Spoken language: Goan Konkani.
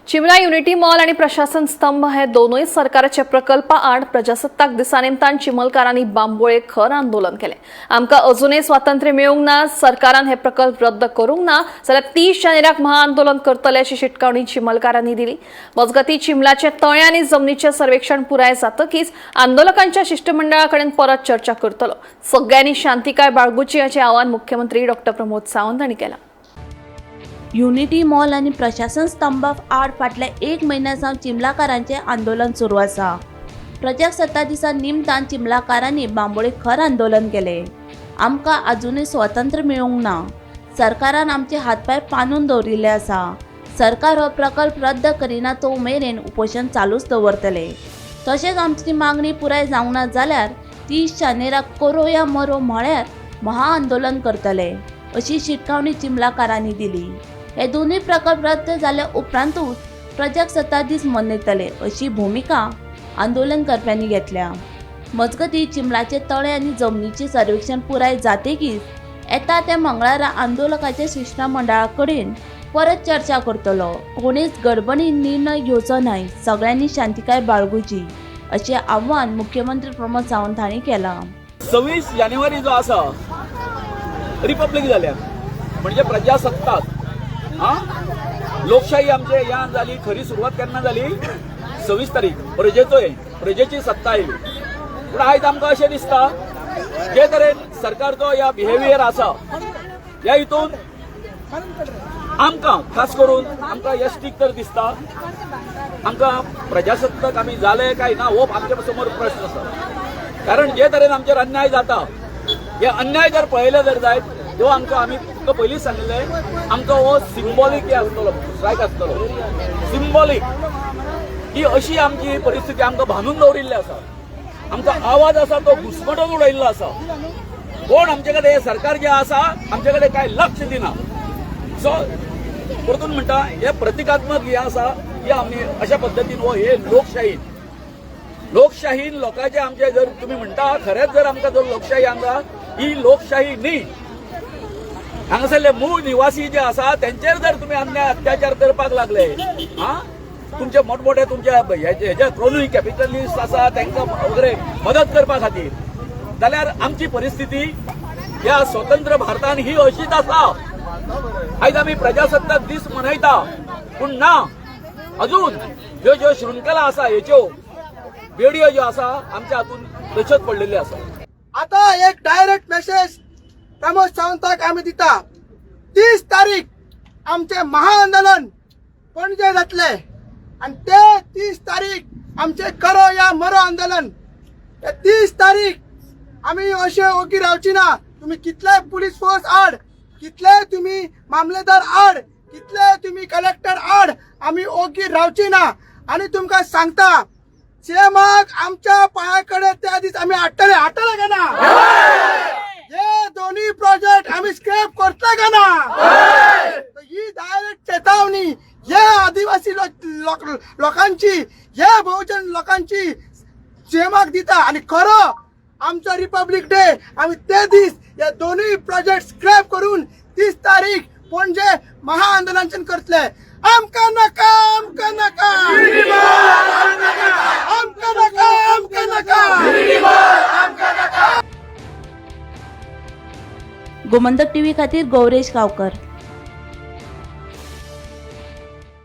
चिमला युनिटी मॉल आणि प्रशासन स्तंभ हे दोनूय सरकाराच्या प्रकल्पा आड प्रजासत्ताक दिसा निमतान चिमलकारांनी बांबोळे खर आंदोलन केले. आमकां अजूनय स्वातंत्र्य मेळूंक ना, सरकारान हे प्रकल्प रद्द करूंक ना जाल्यार 30 जानेराक महाआंदोलन करतले अशी शिटकावणी चिमलकारांनी दिली. मजगती, चिमलाचे तळे आनी जमनीचे सर्वेक्षण पुराय जातकीच आंदोलकांच्या शिष्टमंडळा कडेन परत चर्चा करतलो. सगळ्यांनी शांतिकाय बाळगुची अशें आवाहन मुख्यमंत्री डॉक्टर प्रमोद सावंत हांणी केलां. युनिटी मॉल आनी प्रशासन स्तंभा आड फाटल्या एक म्हयन्या सावन चिमलाकारांचें आंदोलन सुरू आसा. प्रजासत्ता दिसा निमतान चिमलाकारांनी बांबोळे खर आंदोलन केलें. आमकां आजुनूय स्वातंत्र्य मेळूंक ना. सरकारान आमचे हातपांय बांदून दवरिल्ले आसा. सरकार हो प्रकल्प रद्द करिना तो मेरेन उपोशण चालूच दवरतले. तशेंच आमची मागणी पुराय जावंक ना जाल्यार 30 जानेराक करो या मरो म्हळ्यार महाआंदोलन करतले अशी शिटकावणी चिमलाकारांनी दिली. हे दोनूय प्रकल्प रद्द जाल्या उपरांतूच प्रजासत्ताक दीस मनयतले अशी भुमिका आंदोलन करप्यांनी घेतल्या. मजगती, चिमलाचे तळे आनी जमनीचे सर्वेक्षण पुराय जातकीच येता त्या मंगळारा आंदोलकाच्या शिश्टमंडळा कडेन परत चर्चा करतलो. कोणीच गडबडीन निर्णय घेवचो न्हय, सगळ्यांनी शांतिकाय बाळगुची अशें आवाहन मुख्यमंत्री प्रमोद सावंत हांणी केलां. 26 जानेवारी जो आसा, रिपब्लीक जाल्या, म्हणजे प्रजासत्ताक, हा लोकशाही आमचे ह्या जाली. खरी सुरवात केन्ना जाली? 26 तारीख. प्रजेचो हे प्रजेची सत्ता आयली. पूण आयज आमकां अशें दिसता, जे तरेन सरकारचो ह्या बिहेवियर आसा, ह्या हितून आमकां, खास करून आमकां एसटीक तर दिसता, आमकां प्रजासत्ताक आमी जाले काय ना हो आमच्या समोर प्रश्न आसा. कारण जे तरेन आमचेर अन्याय जाता, हे अन्याय जर पळयले जर जायत, ह्यो आमचो, आमी तुमकां पयलींच सांगिल्लें, आमचो हो सिंबॉलीक हे आसतलो, स्ट्रायक आसतलो सिंबॉलीक. ही अशी आमची परिस्थिती. आमकां बांदून दवरिल्ली आसा. आमचो आवाज आसा तो घुसमटून उडयल्लो आसा. कोण आमचे कडेन, हे सरकार जे आसा, आमचे कडेन काय लक्ष दिना. सो परतून म्हणटा, हे प्रतिकात्मक हे आसा, हे आमी अशा पद्दतीन हो हे लोकशाही, लोकशाहीन लोकांचे आमचे जर तुम्ही म्हणटा, खरेंच जर आमकां जर लोकशाही हांगा, ही लोकशाही न्ही. हांगासरले मूळ निवासी जे आसा तेंचेर जर तुम्ही अन्याय अत्याचार करपाक लागले, हा तुमचे मोठमोठे तुमच्या हेजे क्रोनी कॅपिटलिस्ट आसा, तांकां वगैरे मदत करपा खातीर जाल्यार आमची परिस्थिती ह्या स्वतंत्र भारतान ही अशीच आसा. आयज आमी प्रजासत्ताक दीस मनयता, पूण ना, अजून ह्यो ज्यो शृंखला आसा, हेच्यो बेडयो ज्यो आसा, आमच्या हातून तश्योच पडलेल्यो आसा. आता एक डायरेक्ट मेसेज प्रमोद सावंताक आमी दिता. 30 तारीख आमचे महाआंदोलन पणजे जातले आणि ते 30 तारीख आमचे करो या मरो आंदोलन. ते 30 तारीख आमी अशे ओगी रावची ना. तुम्ही कितले पुलीस फोर्स आड, कितले तुम्ही मामलेदार आड, कितले तुम्ही कलेक्टर आड, आमी ओगी रावची ना. आणि तुमकां सांगता, सीएमाक आमच्या पाया कडेन त्या दीस आमी हाडटले. हाडटले का ना? हे दोन्ही प्रोजेक्ट आमी स्क्रॅप करतले का ना? तर ही डायरेक्ट चेतावणी हे आदिवासी लोकांची, हे बहुजन लोकांची सीएमाक दिता. आणि खरो आमचो रिपब्लिक डे आमी ते दीस हे दोन्ही प्रोजेक्ट स्क्रॅप करून 30 तारीख पणजे महाआंदोलन करतले. आमकां नाका, आमकां नाका, आमकां नाका, आमकां नाका. गोमंतक टीव्ही खातीर गौरेश गावकर.